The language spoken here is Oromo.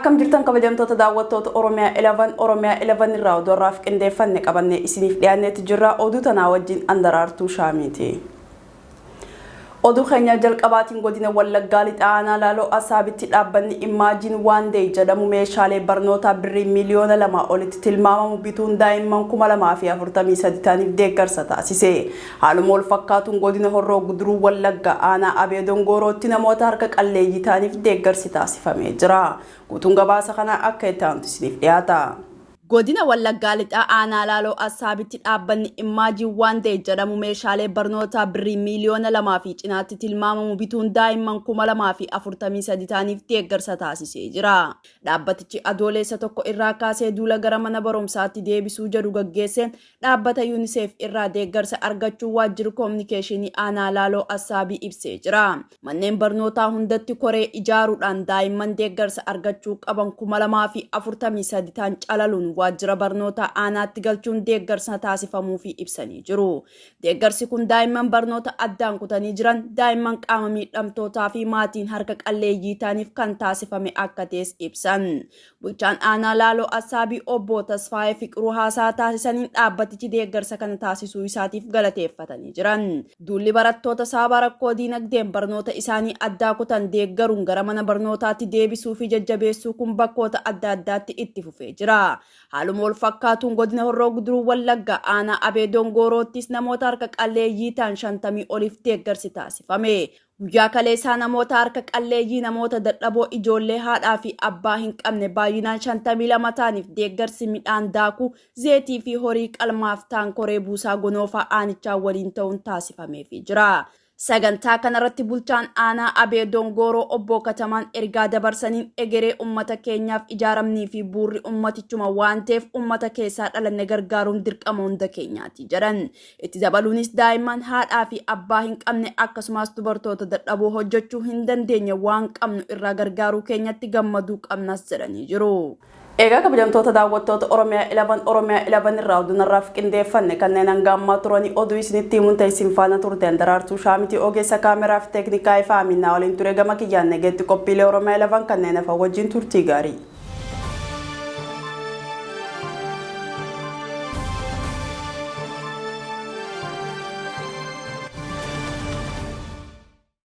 Akkam jirtan kabajamtoota daawwattoota Oromiyaa 11 Oromiyaa 11 irraa oduu har'aaf qindeeffanne qabannee isiniif dhiyaanneetu jirra. Oduu tanaa wajjin Andaraartuu Shaamiiti. Oduu keenya jalqabaatiin godina Wallaggaa Lixaa Aanaa Laaloo Asaabitti dhaabbanni Imaajiin Waan Deey jedhamu meeshaalee barnootaa birrii miiliyoona 2 olitti tilmaamamu bituun daa'imman 2043 ta'aniif deeggarsa taasise. Haaluma walfakkaatuun godina Horroo Guduruu Wallaggaa Aanaa Abee Dongoorootti namoota harka qalleeyyii ta'aniif deeggarsi taasifamee jira. Guutuun gabaasa kanaa akka itti aanutti isiniif dhiyaata. Godina Wallaggaa Lixaa Aanaa Laaloo Assaabitti dhaabbanni Immaajin Waan Deey jedhamu meeshaalee barnootaa birrii miiliyoona 2 fi cinaatti tilmaamamu bituun daa'imman 2043 ta'aniif deeggarsa taasisee jira. Dhaabbatichi Adooleessa 1 irraa kaasee duula gara mana barumsaatti deebisuu jedhu gaggeesseen Dhaabbata Unicef irraa deeggarsa argachuu Waajjirri Kominikeeshinii Aanaa Laaloo Assaabii ibsee jira. Manneen barnootaa hundatti koree ijaaruudhaan daa'imman deeggarsa argachuu qaban 2043 ta'an calaluun waajjira barnootaa aanaatti galchuun deeggarsa taasifamuufii ibsanii jiru. Deeggarsi kun daa'imman barnoota addaan kutanii jiran, daa'imman qaama miidhamtootaa fi maatiin harka qalleeyyii ta'aniif kan taasifame akka ta'es ibsan. Bulchaan Aanaa Laaloo Assaabii Obbo Tasfaayee Fiqiruu haasaa taasisaniin dhaabbatichi deeggarsa kana taasisuu isaatiif galateeffatanii jiran. Duulli barattoota sababa rakkoo diinagdeen barnoota isaanii addaa kutan deeggaruun gara mana barnootaatti deebisuu fi jajjabeessuu kun bakkoota adda addaatti itti fufee jira. Haaluma walfakkaatuun godina Horroo Guduruu Wallaggaa aanaa Abee Dongooroottis namoota harka qalleeyyii ta'an 50 oliif deeggarsi taasifame. Guyyaa kaleessaa namoota harka qalleeyyii, namoota dadhaboo, ijoollee haadhaa fi abbaa hin qabne baay'inaan 52 ta'aniif deeggarsi midhaan daakuu, zeetii fi horii qalmaaf ta'an koree buusaa gonoofaa aanichaa waliin ta'uun taasifameefii jira. Sagantaa kanarratti bulchaan aanaa Abee Dongooroo Obbo Katamaan ergaa dabarsaniin egeree ummata keenyaaf ijaaramnii fi buurri ummatichuma waan ta'eef ummata keessaa dhalanne gargaaruun dirqama hunda keenyaati jedhan. Itti dabaluunis daa'imman haadhaa fi abbaa hin qabne akkasumas dubartoota dadhaboo hojjechuu hin dandeenye waan qabnu irraa gargaaruu keenyatti gammaduu qabnas jedhanii jiru. Eegaa kabajamtoota daawwattoota Oromiyaa 11 Oromiyaa 11 irraa oduun har'aaf qindeeffanne kanneen hanga ammaa turanii oduu isinitti himuun ta'e isin faana turte Daraartuu Shaamitii ogeessa kaameraa fi teeknikaa ifaa Aminaa waliin ture gama kiyyaan nageetti qophiilee Oromiyaa 11 kanneen hafan wajjin turtii gaarii.